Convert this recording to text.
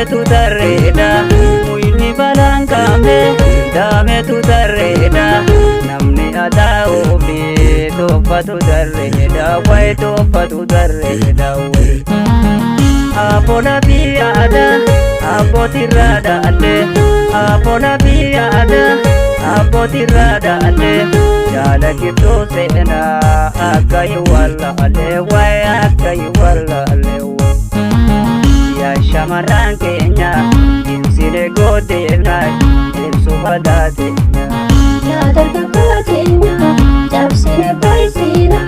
Daametu tarreedha muyni balaan qaamne daametu tarreedha namni ataa'uufi tuffatu tarreedha wayi tuffatu tarreedha wayi. Abbola biyyaadha abbootirraa dhaalle abbola biyyaadha abbootirraa dhaalle jaala kibxuu seenaa akka hin wallaalle wayi akka hin wallaalle wayi. Yaa shamarran keenya ibsine gooteefna ibsu badaateenya. Yaa dargaggoo teenya cabsine baay'isina.